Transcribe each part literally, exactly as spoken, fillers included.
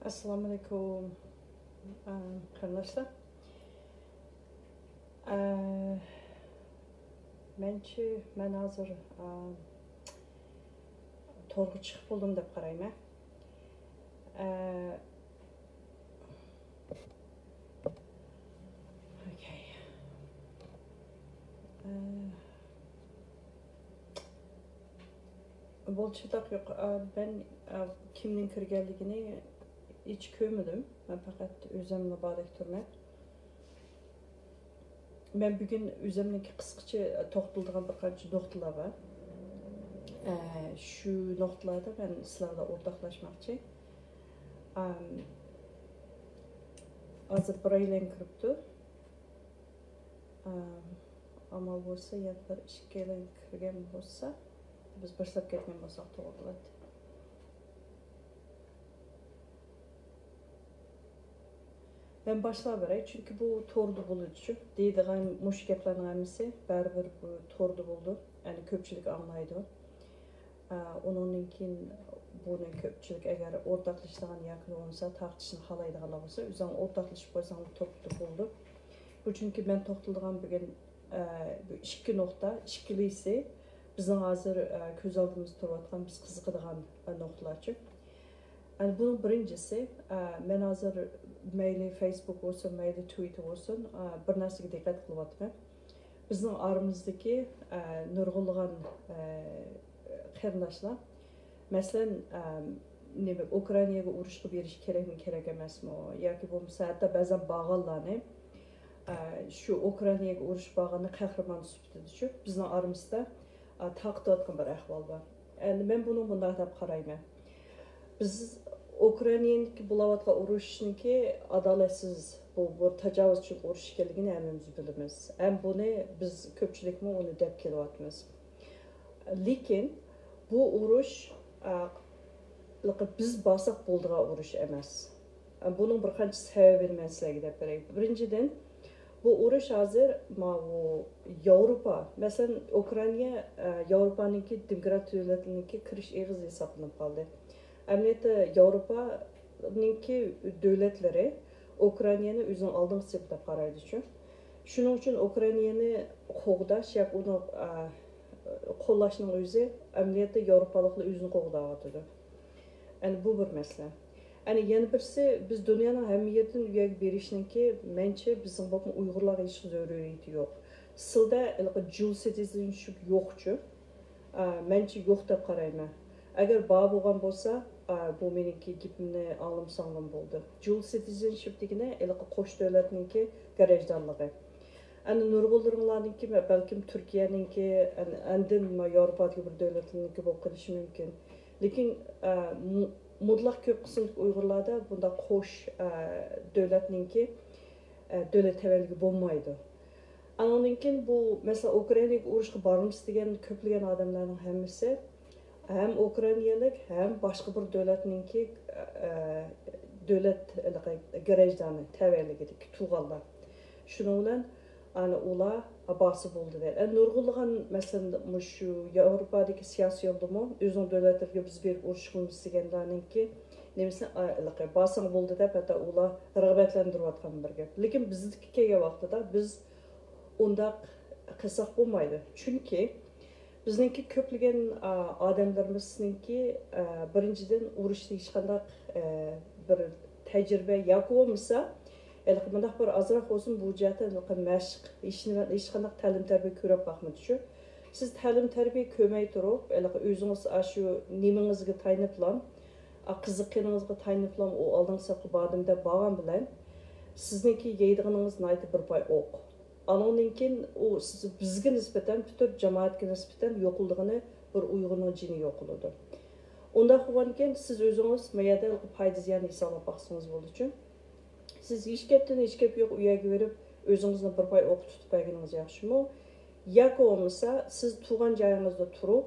ئەسسالامۇئەلەيكۇم، ئە، قېرىنداشلار. ئە، مەنچە، مەن ھازىر، ئە، تورغا چىقىپ بولدۇم دەپ قارايمەن. ئە، ئوكەي. ئە، بولدى، چاتاق يوق. ئە، مەن، ئە، كىمنىڭ كىرگەنلىكىنى ھېچ كۆرمىدىم. مەن پەقەت ئۆزۈملا باردەك تۇرىمەن. مەن بۈگۈن ئۆزۈمنىڭكى قىسقىچە توختىلىدىغان بىر قانچە نۇقتىلار بار. ئە، شۇ نۇقتىلاردا مەن سىلەر بىلەن ئورتاقلاشماقچى. ئام، ھازىر بىر ئايلان كىرىپتۇ. ئام، ئامال بولسا، يەنە بىر ئىككىيلەن كىرگەن بولسا، بىز باشلاپ كەتكەن بولساق توغرا بولاتتى. مەن باشلاپ بېرەي، چۈنكى بۇ توردا بولىدۇ. دەيدىغان مۇشۇ گەپلەرنىڭ ھەممىسى بەرىبىر بۇ توردا بولىدۇ. يەنى كۆپچىلىك ئاڭلايدۇ. ئا، ئۇنىڭدىن كېيىن بۇنى كۆپچىلىك ئەگەر ئورتاقلىشىدىغان ياكى بولمىسا تارقىتىشنى خالايدىغانلار بولسا، ئۆزۈڭ ئورتاقلىشىپ قويساڭ توپتا بولىدۇ. بۇ چۈنكى مەن توختىلىدىغان بۈگۈن، ئە، بۇ ئىككى نۇقتا، ئىككىلىسى بىزنىڭ ھازىر، ئە، كۆز ئالدىمىزدا تۇرۇۋاتقان، بىز قىزىقىدىغان، ئە، نۇقتىلارچۇ. ئەنە بۇنىڭ بىرىنچىسى، ئە، مەن ھازىر مەيلى فېيسبۇك بولسۇن، مەيلى تۋىتتېر بولسۇن، ئە، بىر نەرسىگە دىققەت قىلىۋاتىمەن. بىزنىڭ ئارىمىزدىكى، ئە، نۇرغۇنلىغان، ئە، قېرىنداشلار، مەسىلەن، ئە، نېمە، ئۇكرائىناغا ئۇرۇشقا بېرىش كېرەكمۇ، كېرەك ئەمەسمۇ؟ ياكى بولمىسا ھەتتا بەزەن بارغانلارنى، ئە، شۇ ئۇكرائىناغا ئۇرۇش بارغاننى قەھرىمان سۈپىتىدىچۇ، بىزنىڭ ئارىمىزدا، ئە، تارقىتىۋاتقان بىر ئەھۋال بار. ئەمدى مەن بۇنى مۇنداق دەپ قارايمەن. بىز ئۇكرائىنادىكى بولۇۋاتقان ئۇرۇشنىڭكى ئادالەتسىز، بۇ، بۇ تاجاۋۇزچىلىق ئۇرۇش ئىكەنلىكىنى ھەممىمىز بىلىمىز. ھەم بۇنى بىز كۆپچىلىكمۇ ئۇنى دەپ كېلىۋاتىمىز. لېكىن بۇ ئۇرۇش، ئا، بىز بارساق بولىدىغان ئۇرۇش ئەمەس. بۇنىڭ بىر قانچە سەۋەبىنى مەن سىلەرگە دەپ بېرەي. بىرىنچىدىن، بۇ ئۇرۇش ھازىر ماۋۇ ياۋروپا، مەسىلەن، ئۇكرائىنا، ئە، ياۋروپانىڭكى دېموكرات دۆلەتلىرىنىڭكى كىرىش ئېغىزى ھېسابلىنىپ قالدى. ئەمەلىيەتتە ياۋروپانىڭكى دۆلەتلىرى ئۇكرائىنانى ئۆزىنىڭ ئالدىنقىسى دەپ قارايدىچۇ. شۇنىڭ ئۈچۈن ئۇكرائىنانى قوغداش ياكى ئۇنى، ئە، قوللاشنىڭ ئۆزى ئەمەلىيەتتە ياۋروپالىقلار ئۆزىنى قوغداۋاتىدۇ. ئەنە بۇ بىر مەسىلە. ئەنە يەنە بىرسى، بىز دۇنيانىڭ ھەممە يېرىدىن ئۇ يەرگە بېرىشنىڭكى، مەنچە، بىزنىڭ بولۇپمۇ ئۇيغۇرلارغا ھېچقانداق زۆرۈرىيىتى يوق. سىلدە ھېلىقى جۇل سىتىزېنشىپ يوقچۇ؟ ئا، مەنچە يوق دەپ قارايمەن. ئەگەر بار بولغان بولسا، ئا، بۇ مېنىڭكى گېپىمنى ئاڭلىمىساڭلارمۇ بولىدۇ. جۇل سىتىزېنشىپ دېگىنى ھېلىقى قوش دۆلەتنىڭكى گراژدانلىقى. ئەنە نۇرغۇنلىرىڭلارنىڭكى، بەلكىم تۈركىيەنىڭكى، ئەن-، ئاندىن ياۋروپادىكى بىر دۆلەتلەرنىڭكى بولۇپ قېلىشى مۇمكىن. لېكىن، ئە، مۇ-، مۇتلەق كۆپ قىسىمدىكى ئۇيغۇرلاردا بۇنداق قوش، ئە، دۆلەتنىڭكى، ئە، دۆلەت تەۋەلىكى بولمايدۇ. ئاندىن كېيىن بۇ، مەسىلەن، ئۇكرائىناغا ئۇرۇشقا بارمىسىز دېگەن كۆپلىگەن ئادەملەرنىڭ ھەممىسى ھەم ئۇكرائىنالىق، ھەم باشقا بىر دۆلەتنىڭكى، ئە، دۆلەت گراژدانى تەۋەلىكىدىكى تۇغانلار. شۇنىڭ بىلەن ئەنە ئۇلار بارسا بولدى دەيدۇ. ئەنە نۇرغۇنلىغان، مەسىلەن، مۇشۇ ياۋروپادىكى سىياسىيونلارمۇ ئۆزىنىڭ دۆلەتلىرىگە بىز بېرىپ ئۇرۇش قىلىمىز دېگەنلەرنىڭكى نېمىسىنى، ئا، ھېلىقى بارساڭ بولدى دەپ، ھەتتا ئۇلار رىغبەتلەندۈرۈۋاتقان بىر گەپ. لېكىن بىزدىكى كەلگەن ۋاقتىدا بىز ئۇنداق قىلساق بولمايدۇ. چۈنكى بىزنىڭكى كۆپلىگەن، ئا، ئادەملىرىمىزنىڭكى، ئا، بىرىنچىدىن، ئۇرۇشتا ھېچقانداق، ئا، بىر تەجرىبە ياكى بولمىسا، ھېلىقى مۇنداق بىر ئازراق بولسۇن، بۇ جەھەتتە ھېلىقى مەشىق، ھېچنېمە، ھېچقانداق تەلىم-تەربىيە كۆرۈپ باقمىدىچۇ. سىز تەلىم-تەربىيە كۆرمەي تۇرۇپ، ھېلىقى ئۆزىڭىز ئاشۇ نېمىڭىزگە تايىنىپلا، ئا، قىزىققىنىڭىزغا تايىنىپلا ئۇ ئالدىنقى سەپكە باردىم دەپ بارغان بىلەن، سىزنىڭكى يەيدىغىنىڭىز ناھايىتى بىر پاي ئوق. ئانىڭدىن كېيىن ئۇ سىز، بىزگە نىسبەتەن، پۈتۈن جامائەتكە نىسبەتەن يوقىلىدىغىنى بىر ئۇيغۇرنىڭ جېنى يوقىلىدۇ. ئۇنداق بولغاندىكىن سىز ئۆزىڭىز ما يەردە پايدا زىيان ھېسابلاپ باقسىڭىز بولىدىچۇ. سىز ھېچ گەپتىن ھېچ گەپ يوق ئۇ يەرگە بېرىپ ئۆزىڭىزنى بىر پاي ئوققا تۇتۇپ بەرگىنىڭىز ياخشىمۇ؟ ياكى بولمىسا سىز تۇغان جايىڭىزدا تۇرۇپ،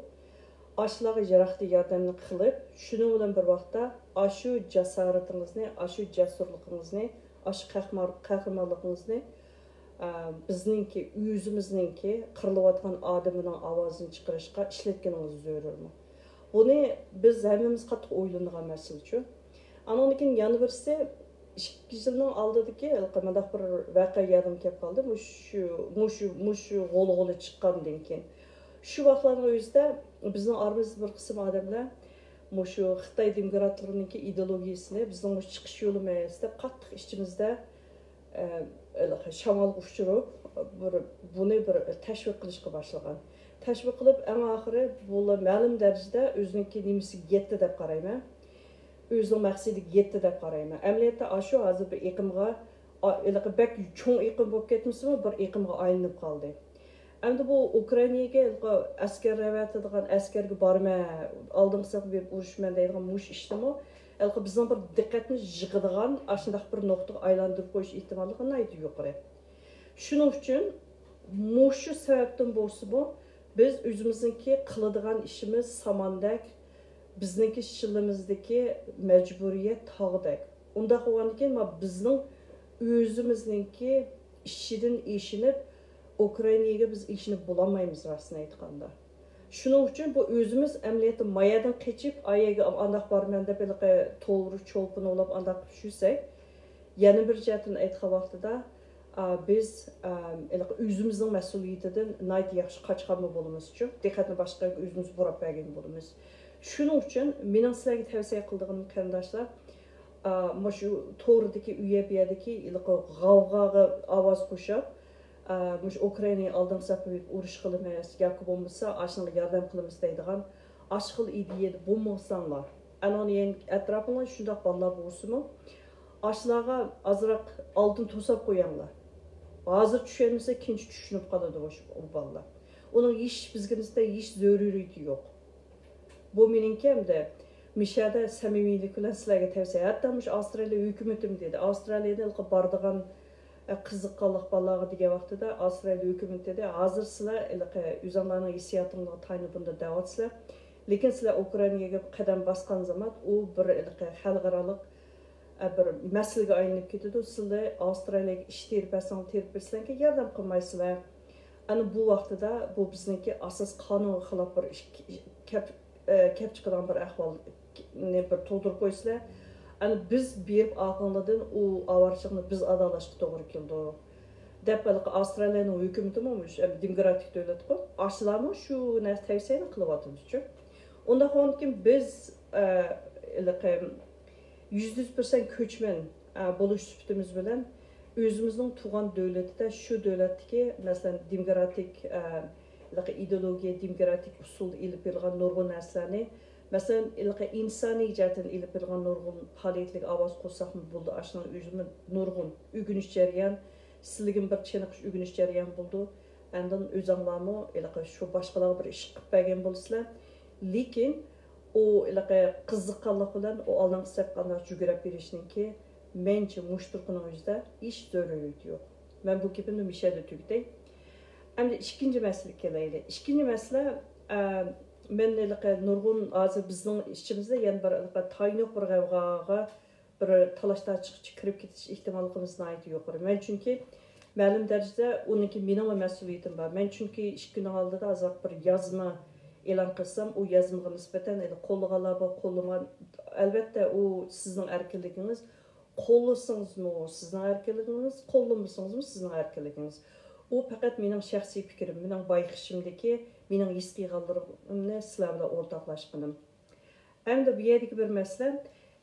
ئاشۇلارغا يىراقتا ياردەمنى قىلىپ، شۇنىڭ بىلەن بىر ۋاقىتتا ئاشۇ جاسارىتىڭىزنى، ئاشۇ جەسۇرلۇقىڭىزنى، ئاشۇ قەھرىمان-، قەھرىمانلىقىڭىزنى، ئە، بىزنىڭكى، ئۆزىمىزنىڭكى قىرىلىۋاتقان ئادىمىنىڭ ئاۋازىنى چىقىرىشقا ئىشلەتكىنىڭىز زۆرۈرمۇ؟ بۇنى بىز ھەممىمىز قاتتىق ئويلىنىدىغان مەسىلىچۇ. ئانىڭدىن كېيىن يەنە بىرسى، ئىككى يىلنىڭ ئالدىدىكى ھېلىقى مۇنداق بىر ۋەقە يادىمغا كېلىپ قالدى. مۇشۇ، مۇشۇ، مۇشۇ غۇلغۇلا چىققاندىن كېيىن. شۇ ۋاقىتلارنىڭ ئۆزىدە بىزنىڭ ئارىمىزدا بىر قىسىم ئادەملەر مۇشۇ خىتاي دېموكراتلىرىنىڭكى ئىدېئولوگىيىسىنى بىزنىڭ مۇشۇ چىقىش يولىمىز دەپ قاتتىق ئىچىمىزدە، ئە، ھېلىقى شامالغا ئۇچۇرۇپ، بىر، بۇنى بىر تەشۋىق قىلىشقا باشلىغان. تەشۋىق قىلىپ، ئەڭ ئاخىرى بۇلار مەلۇم دەرىجىدە ئۆزىنىڭكى نېمىسىگە يەتتى دەپ قارايمەن. ئۆزىنىڭ مەقسىتىگە يەتتى دەپ قارايمەن. ئەمەلىيەتتە ئاشۇ ھازىر بىر ئېقىمغا، ئا-، ھېلىقى بەك چوڭ ئېقىم بولۇپ كەتمىسىمۇ، بىر ئېقىمغا ئايلىنىپ قالدى. ئەمدى بۇ ئۇكرائىناگە ھېلىقى ئەسكەر ئەۋەتىدىغان، ئەسكەرگە بارىمەن، ئالدىنقى سەپكە بېرىپ ئۇرۇشىمەن دەيدىغان مۇشۇ ئىشنىمۇ ھېلىقى بىزنىڭ بىر دىققەتنى يىغىدىغان ئاشۇنداق بىر نۇقتىغا ئايلاندۇرۇپ قويۇش ئېھتىماللىقى ناھايىتى يۇقىرى. شۇنىڭ ئۈچۈن مۇشۇ سەۋەبتىن بولسىمۇ، بىز ئۆزىمىزنىڭكى قىلىدىغان ئىشىمىز ساماندەك، بىزنىڭكى شىللىمىزدىكى مەجبۇرىيەت تاغدەك. ئۇنداق بولغاندىكىن، ما بىزنىڭ ئۆزىمىزنىڭكى ئىشىدىن ئېشىنىپ، ئۇكرائىناگە بىز ئېشىنىپ بولالمايمىز، راستىنى ئېيتقاندا. شۇنىڭ ئۈچۈن بۇ ئۆزىمىز ئەمەلىيەتتە مايادىن قېچىپ، ئايەگە ئانداق بارىمەن دەپ، ھېلىقى توۋۇر چولپىنى ئۇلاپ ئانداق قىلىپ يۈرسەك، يەنە بىر جەھەتتىن ئېيتقان ۋاقتىدا، ئا، بىز، ئا، ھېلىقى ئۆزىمىزنىڭ مەسئۇلىيىتىدىن ناھايىتى ياخشى قاچقانمۇ بولىمىزچۇ، دىققەتنى باشقا يەرگە ئۆزىمىز بۇراپ بەرگەن بولىمىز. شۇنىڭ ئۈچۈن مېنىڭ سىلەرگە تەۋسىيە قىلىدىغىنىم، قېرىنداشلار، ئا، مۇشۇ توردىكى، ئۇ يەر بۇ يەردىكى ھېلىقى غەۋغاغا ئاۋاز قوشۇپ، ئا، مۇشۇ ئۇكرائىناگە ئالدىنقى سەپكە ئۇرۇش قىلىمىز ياكى بولمىسا ئاشۇنىڭغا ياردەم قىلىمىز دەيدىغان ئاشۇ خىل ئىدىيەدە بولمىساڭلار، ئەنە ئۇنى يەنە ئەتراپىڭلار شۇنداق بالىلار بولسىمۇ، ئاشۇلارغا ئازراق ئالدىن توساپ قوياڭلار. ھازىر چۈشەنمىسە، كېيىنچە چۈشىنىپ قالىدۇ ئۇ بالىلار. ئۇنىڭ ھېچ، بىزگە نىسبەتەن ھېچ زۆرۈرىيىتى يوق. بۇ مېنىڭكى ھەمدە مىشەدە سەمىمىيلىك بىلەن سىلەرگە تەۋسىيە. ھەتتا مۇشۇ ئاۋسترالىيە ھۆكۈمىتىمۇ دېدى. ئاۋسترالىيەدە ھېلىقى بارىدىغان، ئە، قىزىققانلىق بالىلارغا دېگەن ۋاقتىدا ئاۋسترالىيە ھۆكۈمىتى دېدى، ھازىر سىلەر ھېلىقى ئۆزۈڭلارنىڭ ھېسسىياتىڭلارغا تايىنىپ بۇنداق دەۋاتىسىلەر. لېكىن سىلەر ئۇكرائىناگە قەدەم باسقان زامان ئۇ بىر ھېلىقى خەلقئارالىق، ئە، بىر مەسىلىگە ئايلىنىپ كېتىدۇ. سىلەر ئاۋسترالىيەگە ئىش تېرىپ بەرسەڭلار تېرىپ بېرىسىلەركى، ياردەم قىلمايسىلەر. ئەنە بۇ ۋاقتىدا بۇ بىزنىڭكى ئاساس قانۇنغا خىلاپ بىر ئىش كەپ، ئە، كەپ چىقىدىغان بىر ئەھۋالنى بىر تۇغدۇرۇپ قويسىلەر. ئەنە بىز بېرىپ ئالغانلىدىن ئۇ ئاۋارىچىلىقنى بىز ئادالاشقا توغرا كېلىدۇ، دەپ ھېلىقى ئاۋسترالىيەنىڭ ھۆكۈمىتىمۇ مۇشۇ، ئە، دېموكراتىك دۆلەتقۇ، ئاشۇلارمۇ شۇ نەرسە تەۋسىيەنى قىلىۋاتىدۇچۇ. ئۇنداق بولغاندىكىن بىز، ئە، ھېلىقى يۈزدە يۈز پىرسەنت كۆچمەن، ئە، بولۇش سۈپىتىمىز بىلەن ئۆزىمىزنىڭ تۇغان دۆلىتىدە، شۇ دۆلەتتىكى، مەسىلەن، دېموكراتىك، ئە، ھېلىقى ئىدېئولوگىيە، دېموكراتىك ئۇسۇلدا ئېلىپ بېرىلغان نۇرغۇن نەرسىلەرنى، مەسىلەن، ھېلىقى ئىنسانىي جەھەتتىن ئېلىپ بېرىلغان نۇرغۇن پائالىيەتلەرگە ئاۋاز قوشساقمۇ بولىدۇ. ئاشۇنىڭ ئۆزىمۇ نۇرغۇن ئۆگىنىش جەريان، سىلىگىمۇ بىر چېنىقىش، ئۆگىنىش جەريانى بولىدۇ. ئاندىن ئۆزەڭلارمۇ ھېلىقى شۇ باشقىلارغا بىر ئىش قىلىپ بەرگەن بولىسىلەر. لېكىن ئۇ ھېلىقى قىزىققانلىق بىلەن ئۇ ئالدىنقى سەپكە ئانداق جۈگرەپ بېرىشنىڭكى، مەنچە، مۇشۇ تۇرقىنىڭ ئۆزىدە ھېچ زۆرۈرىيىتى يوق. مەن بۇ گېپىمنى مۇشۇ يەردە تۈگىتەي. ئەمدى ئىككىنچى مەسىلىگە كېلەيلى. ئىككىنچى مەسىلە، ئە، مەن ھېلىقى نۇرغۇن، ھازىر بىزنىڭ ئىچىمىزدە يەنە بىر ھېلىقى تايىنى يوق بىر غەۋغاغا، بىر تالاش-تارتىشقا كىرىپ كېتىش ئېھتىماللىقىمىز ناھايىتى يۇقىرى. مەن چۈنكى مەلۇم دەرىجىدە ئۇنىڭكى مېنىڭمۇ مەسئۇلىيىتىم بار. مەن چۈنكى ئىككى كۈننىڭ ئالدىدا ئازراق بىر يازما ئېلان قىلسام، ئۇ يازمىغا نىسبەتەن ھېلى قوللىغانلار بار، قوللىمىغان، ئەلۋەتتە، ئۇ سىزنىڭ ئەركىنلىكىڭىز. قوللىسىڭىزمۇ سىزنىڭ ئەركىنلىكىڭىز، قوللىمىسىڭىزمۇ سىزنىڭ ئەركىنلىكىڭىز. ئۇ پەقەت مېنىڭ شەخسىي پىكرىم، مېنىڭ بايقىشىمدىكى، مېنىڭ ھېس قىلغانلىرىمنى سىلەر بىلەن ئورتاقلاشقىنىم. ئەمدى بۇ يەردىكى بىر مەسىلە،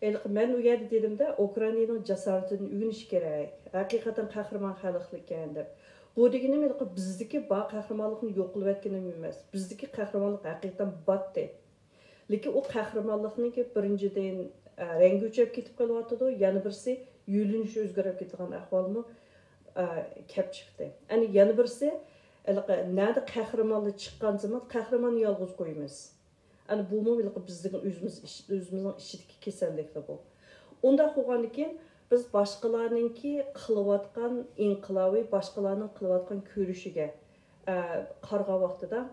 ھېلىقى مەن ئۇ يەردە دېدىمدە، ئۇكرائىنانىڭ جاسارىتىدىن ئۆگىنىش كېرەك، ھەقىقەتەن قەھرىمان خەلق ئىكەن دەپ. بۇ دېگىنىم ھېلىقى بىزدىكى بار قەھرىمانلىقنى يوق قىلىۋەتكىنىم ئەمەس. بىزدىكى قەھرىمانلىق ھەقىقەتەن باتتى. لېكىن ئۇ قەھرىمانلىقنىڭكى بىرىنچىدىن، ئە، رەڭگى ئۆچۈپ كېتىپ قېلىۋاتىدۇ، يەنە بىرسى يۆنىلىشى ئۆزگىرىپ كېتىدىغان ئەھۋالمۇ، ئە، كەپ چىقتى. ئەنە يەنە بىرسى، ھېلىقى نەدە قەھرىمانلار چىققان زامان قەھرىماننى يالغۇز قويىمىز. ئەنە بۇمۇ ھېلىقى بىزنىڭ ئۆزىمىز ئىچ-، ئۆزىمىزنىڭ ئىچىدىكى كېسەللىكلا بۇ. ئۇنداق بولغاندىكىن بىز باشقىلارنىڭكى قىلىۋاتقان ئىنقىلابى، باشقىلارنىڭ قىلىۋاتقان كۈرىشىگە، ئە، قارىغان ۋاقتىدا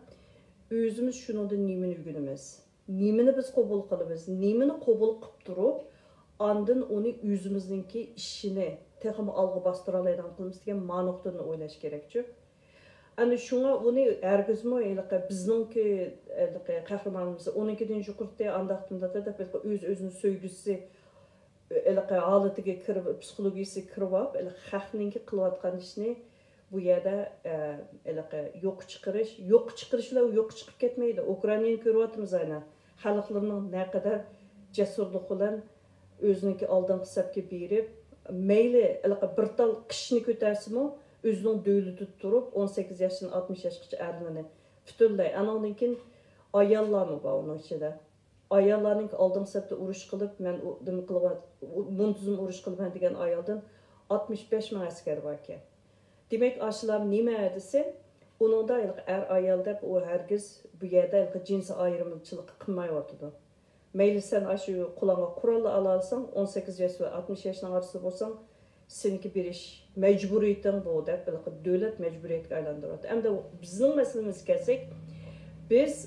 ئۆزىمىز شۇنىڭدىن نېمىنى ئۆگىنىمىز؟ نېمىنى بىز قوبۇل قىلىمىز؟ نېمىنى قوبۇل قىلىپ تۇرۇپ، ئاندىن ئۇنى ئۆزىمىزنىڭكى ئىشىنى تېخىمۇ ئالغا باستۇرالايدىغان قىلىمىز دېگەن ما نۇقتىدىن ئويلاش كېرەكچۇ. ئەنە شۇڭا ئۇنى ھەرگىزمۇ ھېلىقى بىزنىڭكى، ھېلىقى قەھرىمانىمىز ئۇنىڭكىدىن يۇقىرىتى، ئانداقتىن دادا دەپ ھېلىقى ئۆز-ئۆزىنى سۆيگۈسى ھېلىقى ھالىتىگە كىرىپ، پسىخولوگىيىسىگە كىرىۋاپ، ھېلىقى خەقنىڭكى قىلىۋاتقان ئىشىنى بۇ يەردە، ئە، ھېلىقى يوققا چىقىرىش، يوققا چىقىرىش بىلەن يوققا چىقىپ كەتمەيدۇ. ئۇكرائىنانى كۆرۈۋاتىمىز ئەنە. خەلقلىرىنىڭ نەقەدەر جەسۇرلۇق بىلەن ئۆزىنىڭكى ئالدىنقى سەپكە بېرىپ، مەيلى ھېلىقى بىر تال قىشنى كۆتەرسىمۇ، ئۆزىنىڭ دۆلىتىدە تۇرۇپ، ئون سەككىز ياشتىن ئاتمىش ياشقىچە ئەرلىرىنى پۈتۈنلەي. ئانىڭدىن كېيىن ئاياللارمۇ بار ئۇنىڭ ئىچىدە. ئاياللارنىڭكى ئالدىنقى سەپتە ئۇرۇش قىلىپ، مەن ئۇ نېمە قىلىۋات-، ئۇ مۇنتىزىم ئۇرۇش قىلىمەن دېگەن ئايالدىن ئاتمىش بەش مىڭ ئەسكەر باركەن. دېمەك، ئاشۇلار نېمە دېسە، ئۇنىڭدا ھېلىقى ئەر ئايال دەپ ئۇ ھەرگىز بۇ يەردە ھېلىقى جىنسىي ئايرىمچىلىق قىلمايۋاتىدۇ. مەيلى سەن ئاشۇ قولۇڭغا قوراللا ئالالىساڭ، ئون سەككىز ياش ۋە ئاتمىش ياشنىڭ ئارىسىدا بولساڭ، سېنىڭكى بېرىش مەجبۇرىيىتىڭ بۇ دەپ ھېلىقى دۆلەت مەجبۇرىيەتكە ئايلاندۇرۇۋاتىدۇ. ئەمدى بىزنىڭ مەسىلىمىزگە كەلسەك، بىز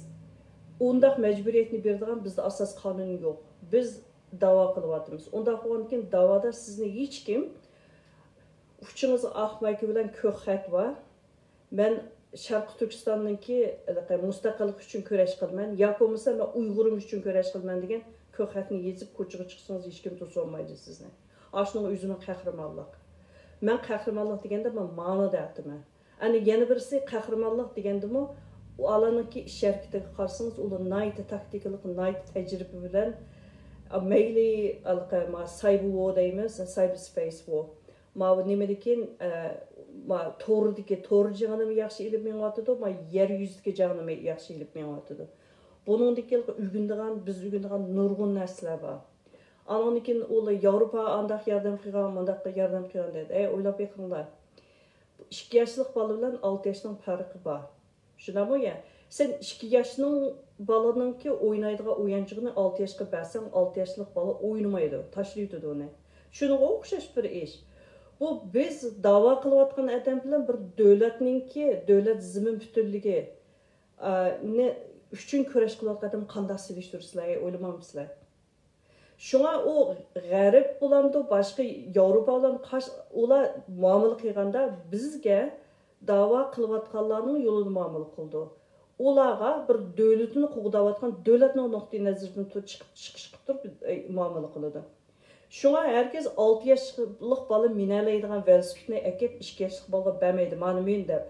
ئۇنداق مەجبۇرىيەتنى بېرىدىغان بىزدە ئاساس قانۇن يوق. بىز داۋا قىلىۋاتىمىز. ئۇنداق بولغاندىكىن داۋادا سىزنى ھېچكىم ئۇچىڭىزغا ئاق مايكا بىلەن كۆك خەت بار، مەن شەرقىي تۈركىستاننىڭكى ھېلىقى مۇستەقىللىق ئۈچۈن كۈرەش قىلىمەن ياكى بولمىسا مەن ئۇيغۇرۇم ئۈچۈن كۈرەش قىلىمەن دېگەن كۆك خەتنى يېزىپ كوچىغا چىقسىڭىز ھېچكىم توسۇۋالمايدۇ سىزنى. ئاشۇنىڭ ئۆزىمۇ قەھرىمانلىق. مەن قەھرىمانلىق دېگەندە مەن ماڭىنى دەۋاتىمەن. ئەنە يەنە بىرسى قەھرىمانلىق دېگەندىمۇ ئۇلارنىڭكى ئىش ھەرىكىتىگە قارىسىڭىز ئۇلار ناھايىتى تاكتىكىلىق، ناھايىتى تەجرىبە بىلەن، مەيلى ھېلىقى ما سايبېر ۋو دەيمىز، سايبېر سپەيس ۋو. ماۋۇ نېمىدىكىن، ئە، ما توردىكى تور جېڭىنىمۇ ياخشى ئېلىپ مېڭىۋاتىدۇ، ما يەر يۈزىدىكى جېڭىنىمۇ ياخشى ئېلىپ مېڭىۋاتىدۇ. بۇنىڭدىكى ئۆگىنىدىغان، بىز ئۆگىنىدىغان نۇرغۇن نەرسىلەر بار. ئاندىن كېيىن ئۇلار ياۋروپا ئانداق ياردەم قىلغان، مۇنداق ياردەم قىلغان دەيدۇ. ئەي، ئويلاپ بېقىڭلار. ئىككى ياشلىق بالا بىلەن ئالتە ياشنىڭ پەرقى بار. شۇنداقمۇ يا؟ سەن ئىككى ياشنىڭ بالىنىڭكى ئوينايدىغان ئويۇنچۇقىنى ئالتە ياشقا بەرسەڭ، ئالتە ياشلىق بالا ئوينىمايدۇ، تاشلىۋېتىدۇ ئۇنى. شۇنىڭغا ئوخشاش بىر ئىش. بۇ بىز داۋا قىلىۋاتقان ئادەم بىلەن بىر دۆلەتنىڭكى، دۆلەت زېمىن پۈتۈنلۈكى، ئا، نى، ئۈچۈن كۈرەش قىلىۋاتقان ئادەم قانداق سېلىشتۇرىسىلەر، ئويلىمامسىلەر؟ شۇڭا ئۇ غەرب بولامدۇ، باشقا ياۋروپا بولامدۇ، قاش-، ئۇلار مۇئامىلە قىلغاندا بىزگە داۋا قىلىۋاتقانلارنىڭ يولىدا مۇئامىلە قىلىدۇ. ئۇلارغا بىر دۆلىتىنى قوغداۋاتقان دۆلەتنىڭ نۇقتىئى نەزىرىدىن تۇ-، چىقىپ، چىقىش قىلىپ تۇرۇپ، ئى، مۇئامىلە قىلىدۇ. شۇڭا ھەرگىز ئالتە ياشلىق بالا مىنەلەيدىغان ۋېلىسىپىتنى ئەكىپ، ئىككى ياشلىق بالىغا بەرمەيدۇ، مانا مىن دەپ.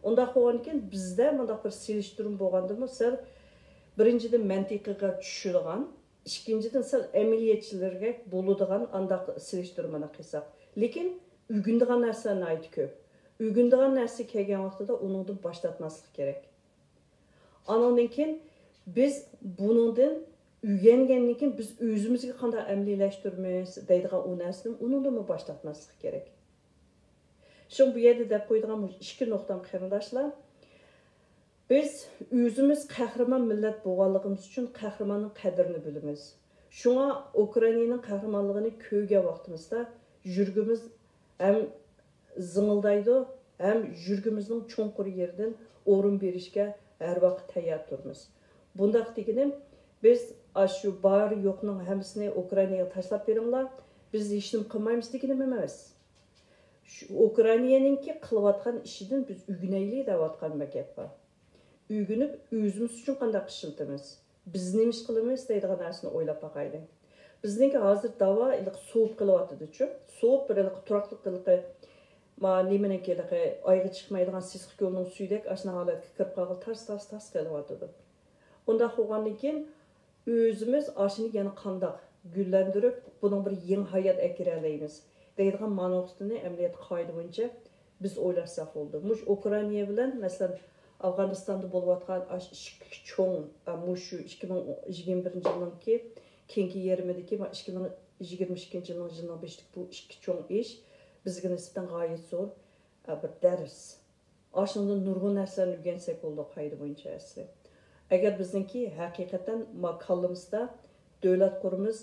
ئۇنداق بولغاندىكىن بىزدە مۇنداق بىر سېلىشتۇرما بولغاندىمۇ، سەل بىرىنچىدىن مەنتىقىغا چۈشىدىغان، ئىككىنچىدىن، سەل ئەمەلىيەتچىلىرىگە بولىدىغان ئانداق سېلىشتۇرمىنى قىلساق. لېكىن ئۆگىنىدىغان نەرسىلەر ناھايىتى كۆپ. ئۆگىنىدىغان نەرسە كەلگەن ۋاقتىدا ئۇنىڭدىن باش تارتماسلىق كېرەك. ئانىڭدىن كېيىن بىز بۇنىڭدىن ئۆگەنگەندىن كېيىن بىز ئۆزىمىزگە قانداق ئەمەلىيلەشتۈرىمىز دەيدىغان ئۇ نەرسىدىن ئۇنىڭدىنمۇ باش تارتماسلىق كېرەك. شۇڭا بۇ يەردە دەپ قويىدىغان مۇشۇ ئىككى نۇقتام قېرىنداشلار. بىز ئۆزىمىز قەھرىمان مىللەت بولغانلىقىمىز ئۈچۈن قەھرىماننىڭ قەدرىنى بىلىمىز. شۇڭا ئۇكرائىنانىڭ قەھرىمانلىقىنى كۆرگەن ۋاقتىمىزدا يۈرىكىمىز ھەم زىڭىلدايدۇ، ھەم يۈرىكىمىزنىڭ چوڭقۇر يېرىدىن ئورۇن بېرىشكە ھەر ۋاقىت تەييار تۇرىمىز. بۇنداق دېگىنىم، بىز ئاشۇ بار يوقنىڭ ھەممىسىنى ئۇكرائىناغا تاشلاپ بېرىڭلار، بىز ھېچنېمە قىلمايمىز دېگىنىم ئەمەس. شۇ ئۇكرائىنانىڭكى قىلىۋاتقان ئىشىدىن بىز ئۆگىنەيلى دەۋاتقان بىر گەپ بار. ئۆگىنىپ، ئۆزىمىز ئۈچۈن قانداق ئىشلىتىمىز؟ بىز نېمە ئىش قىلىمىز دەيدىغان نەرسىنى ئويلاپ باقايلى. بىزنىڭكى ھازىر داۋا ھېلىقى سوۋۇپ قېلىۋاتىدىچۇ. سوۋۇپ بىر ھېلىقى تۇراقلىق ھېلىقى، ما، نېمىنىڭكى ھېلىقى ئايغا چىقمايدىغان سېسىق كۆلنىڭ سۈيىدەك ئاشۇنداق ھالەتكە كىرىپ قالغىلى تارس، تارس، تارس قېلىۋاتىدۇ. ئۇنداق بولغاندىن كېيىن ئۆزىمىز ئاشۇنى يەنە قانداق گۈللەندۈرۈپ، بۇنىڭ بىر يېڭى ھايات ئەكىرەلەيمىز دەيدىغان مانا نۇقتىنى ئەمەلىيەتتە قائىدە بويىچە بىز ئويلاشساق بولىدۇ. مۇشۇ ئۇكرائىنا بىلەن، مەسىلەن، ئافغانىستاندا بولۇۋاتقان ئاشۇ ئىككى چوڭ، ئا، مۇشۇ ئىككى مىڭ يىگىرمە بىرىنچى يىلنىڭكى كېيىنكى يېرىمىدىكى ۋە ئىككى مىڭ يىگىرمە ئىككىنچى يىلنىڭ، يىلنىڭ بېشىدىكى بۇ ئىككى چوڭ ئىش بىزگە نىسبەتەن غايەت زور، ئا، بىر دەرس. ئاشۇنىڭدىن نۇرغۇن نەرسىلەرنى ئۆگەنسەك بولىدۇ، قائىدە بويىچە ئەسلى. ئەگەر بىزنىڭكى ھەقىقەتەن ما كاللىمىزدا دۆلەت قۇرىمىز،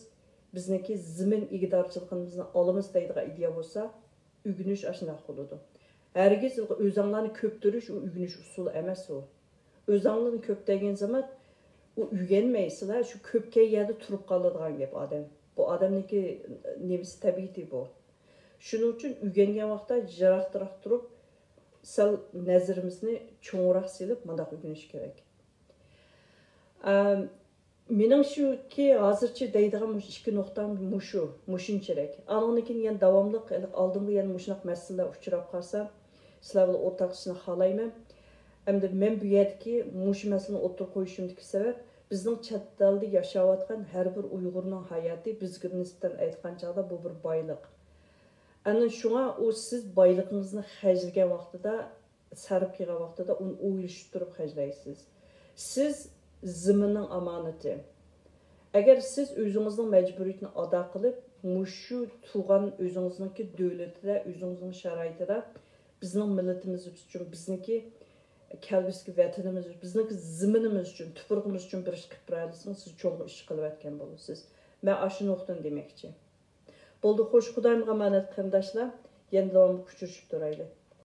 بىزنىڭكى زېمىن ئىگىدارچىلىقىمىزنى ئالىمىز دەيدىغان ئىدىيە بولسا، ئۆگىنىش ئاشۇنداق بولىدۇ. ھەرگىز ئۆزۈڭلارنى كۆپتۈرۈش ئۇ ئۆگىنىش ئۇسۇلى ئەمەس ئۇ. ئۆزۈڭلارنى كۆپتەرگەن زامان ئۇ ئۆگەنمەي، سىلەر شۇ كۆپكەن يەردە تۇرۇپ قالىدىغان گەپ ئادەم. بۇ ئادەمنىڭكى نېمىسى، تەبىئىتى بۇ. شۇنىڭ ئۈچۈن ئۆگەنگەن ۋاقىتتا يىراقراق تۇرۇپ، سەل نەزىرىمىزنى چوڭراق سېلىپ مۇنداق ئۆگىنىش كېرەك. ئەم، مېنىڭ شۇكى، ھازىرچە دەيدىغان مۇشۇ ئىككى نۇقتام مۇشۇ، مۇشۇنچىلىك. ئانىڭدىن كېيىن يەنە داۋاملىق ئالدىمغا يەنە مۇشۇنداق مەسىلىلەر ئۇچراپ قالسا، سىلەر بىلەن ئورتاقلىشىشنى خالايمەن. ئەمدى مەن بۇ يەردىكى مۇشۇ مەسىلىنى ئوتتۇرىغا قويۇشۇمدىكى سەۋەب، بىزنىڭ چەت ئەلدە ياشاۋاتقان ھەر بىر ئۇيغۇرنىڭ ھاياتى بىزگە نىسبەتەن ئېيتقان چاغدا بۇ بىر بايلىق. ئەنە شۇڭا ئۇ سىز بايلىقىڭىزنى خەجلىگەن ۋاقتىدا، سەرپ قىلغان ۋاقتىدا ئۇنى ئويلىشىپ تۇرۇپ خەجلەيسىز. سىز زېمىننىڭ ئامانىتى. ئەگەر سىز ئۆزىڭىزنىڭ مەجبۇرىيىتىنى ئادا قىلىپ، مۇشۇ تۇغان ئۆزىڭىزنىڭكى دۆلىتىدە، ئۆزىڭىزنىڭ شارائىتىدا بىزنىڭ مىللىتىمىز ئۈچۈن، بىزنىڭكى كەلگۈسىدىكى ۋەتىنىمىز، بىزنىڭكى زېمىنىمىز ئۈچۈن، تۇپرىقىمىز ئۈچۈن بىر ئىش قىلىپ بېرەلىسىڭىز، سىز چوڭ ئىش قىلىۋەتكەن بولىسىز. مەن ئاشۇ نۇقتىنى دېمەكچى. بولدى، خوش، خۇدايىمغا ئامانەت قېرىنداشلار. يەنە داۋاملىق ئۇچرىشىپ تۇرايلى.